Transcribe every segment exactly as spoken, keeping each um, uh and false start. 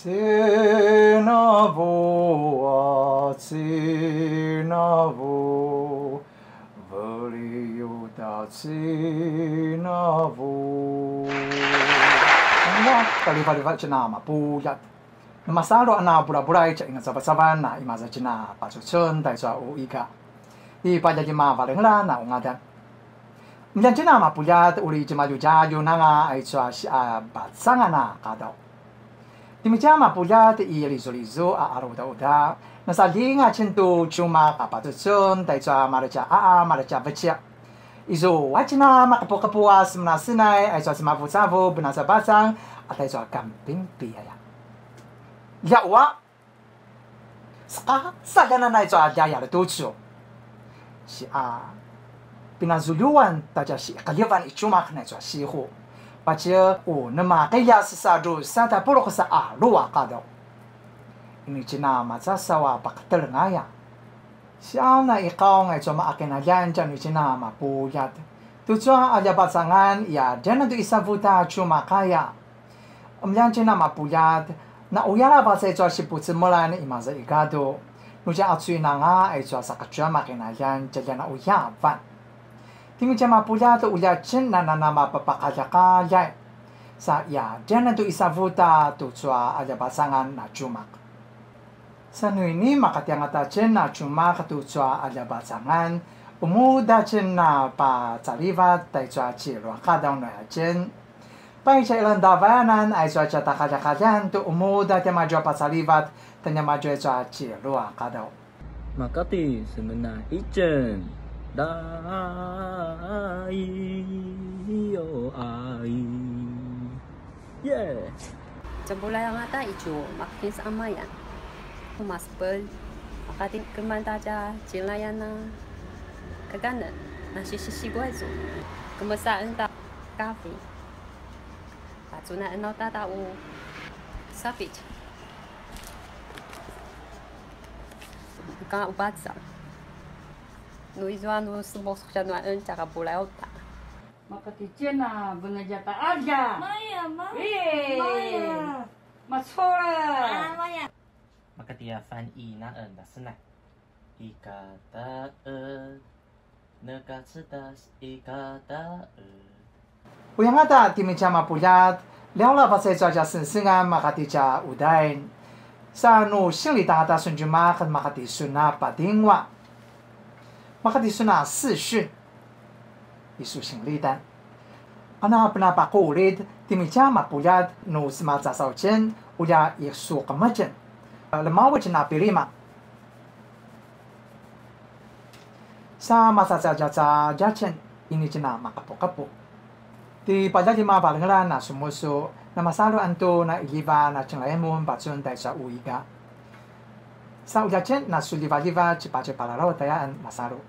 Cinavu a cinavu, veliyu ta cinavu. Anga kalivaliva tjina mapuljat. Namasalu a na bulabulai tja inga cavacavan a imaza tjina pacucun taica u iga. I paljaljima valengelan a u ngadan. Mljan tjina mapuljat uri tjemaljujaljun anga aicu a siabacangan a qadaw. Timitja mapuljat i lizulizu a arudauda, nasaljinga tjen tu tjumaq a pacucun taicu a maretja a maretja veciq. Izua tjina maqepuqepu a semenasenai aicu a semavucavu benacabacang a taicu a kanpingpi aya. Ljaua. Saka, sa ljanan aicu a ljayal tucu. Si a, pinazuljuan ta tja siqeljivan i tjumaq naicu a sihu. Patje u nemaqiljas sa drusa ta puluq sa alu a qadaw. Ini tjina macasaw a paqeteleng aya. Si ana i qaung aicu a maqinaljan tjanuitjen a mapuljat. Tucu a ljabacangan i a djanan tu i savuta tjumaq aya. Mljan tjina mapuljat, na uyala vaca aicu a sipucemelan imaza i gadu. Nu tja acuin anga aicu a saqetjuan maqinaljan tjalja na uyavan. Timitja mapuljat ulja tjen na nanamapapaqaljaqaljai. Sa i a djanan tu i savuta tucu a ljabacangan na tjumaq. Sa nu ini makatiangata tjen a tjumaq tucu a ljabacangan, umuda tjen a pacalivat taicu a tjelu a qadaw nu aya tjen. Pai tja ilan davayanan aicu a tja taqaljaqaljan tu umuda tiamadju a pacalivat taniamadju aicu a tjelu a qadaw. Makati semenai itjen. Dai o ai. Yeah. Cembulai angata icu, makin sa amayan. Maspel, makati keman taja, cilayan na. Kaganen, nasi sisi guaicu. Kemesaan ta kafi. Pacuna enau tata u. Sapit. Ka ubaca. Nu izua nu sembos kya nu en cara bulai uta. Makatitjen a vengeja ta arja. Maya, ma. Eh. Maya. Macola. Ah, maya. Makatiavan i naen ta senai. Ika taed. Neka cedas ika taed. Uyangata timitja mapuljat, liaw la pasaicu a tja sengsengan makati tja udain. Sa nu sinlit angata sun tjumaq makati sun a padingwa. Makati sun a session. Isu sinlitan. Ana penapaqulid timitja mapuljat nu semacasaucen ulja isu qemecen. Lemawec na pilima. Sa macacacacacen ini tjen a maqepuqepu. Ti paljadima valengelan a sumusu, na masalu antu na iljiva na tjenglayamun pacun taisa uiga. Sa ulja tjen na suljivaljiva cipacipalalawatayaan masalu.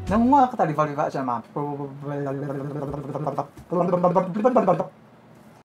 Nanguaq ta livaliva tjen ma.